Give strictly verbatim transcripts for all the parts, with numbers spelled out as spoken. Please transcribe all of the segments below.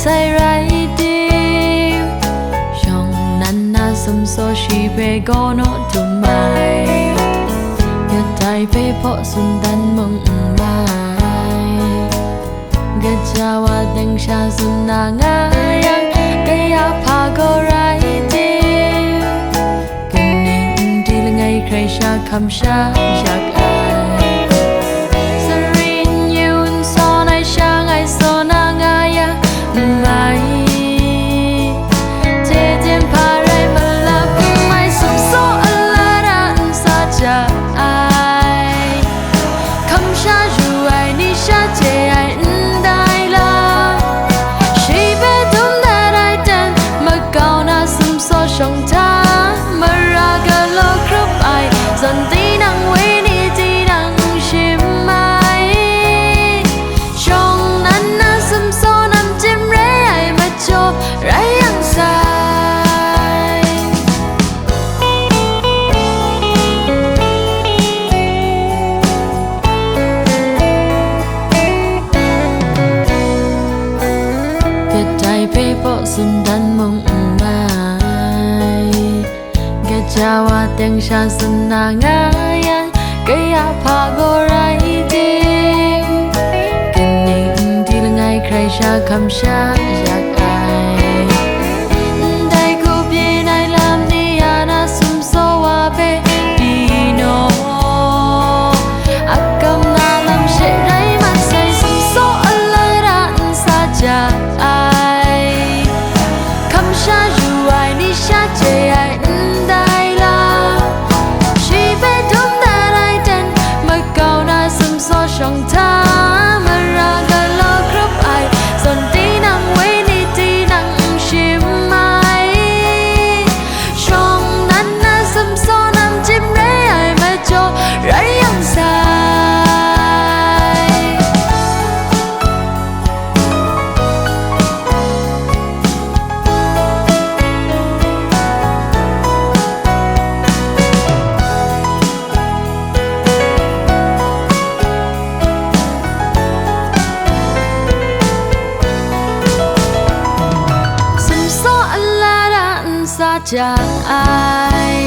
Sai rai tim, shawng nan na sumsaw shi hpe gaw naw dum ai, kadai hpe hpaw tsun dan mung n mai. Gaja wa teng sha tsun na nga yang, kaya hpa gaw rai tim, kaning n di langai hkrai sha hkam sha yak ai. Sarin yun sawn ai sha ngai saw na nga ya n mai. Hte teng hpa rai malap n mai, sumsaw a la ra n sa ja ai. Hkam sha yu ai ni sha chye ai ndai lam, shi hpe dum dat ai ten, makau na sumsaw shawng hta, mara galaw hkrup ai, zawn tinang, wenyi tinang shim ai. Shawng nan na sumsaw namjim re ai majaw rai yang sai. Kadai hpe hpaw tsun dan mung n mai. Gaja wa teng sha tsun na nga yang, kaya hpa gaw rai tim, kaning n di langai hkrai sha hkam sha yak ai. Ndai hku byin ai lam ni ya na sumsaw wa hpe pyi naw, akam na lam she rai mat sai, sumsaw a la ra n sa ja ai. Hkam sha yu ai ni sha chye ai ndai lam, shi hpe dum dat ai ten, makau na sumsaw shawng hta, mara galaw hkrup ai, zawn tinang, wenyi tinang shim ai. Shawng nan na sumsaw namjim re ai majaw rai yang sai. Sumsaw a la ra n sa ja ai,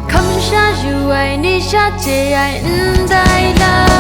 hkam sha yu ai ni sha chye ai ndai lam.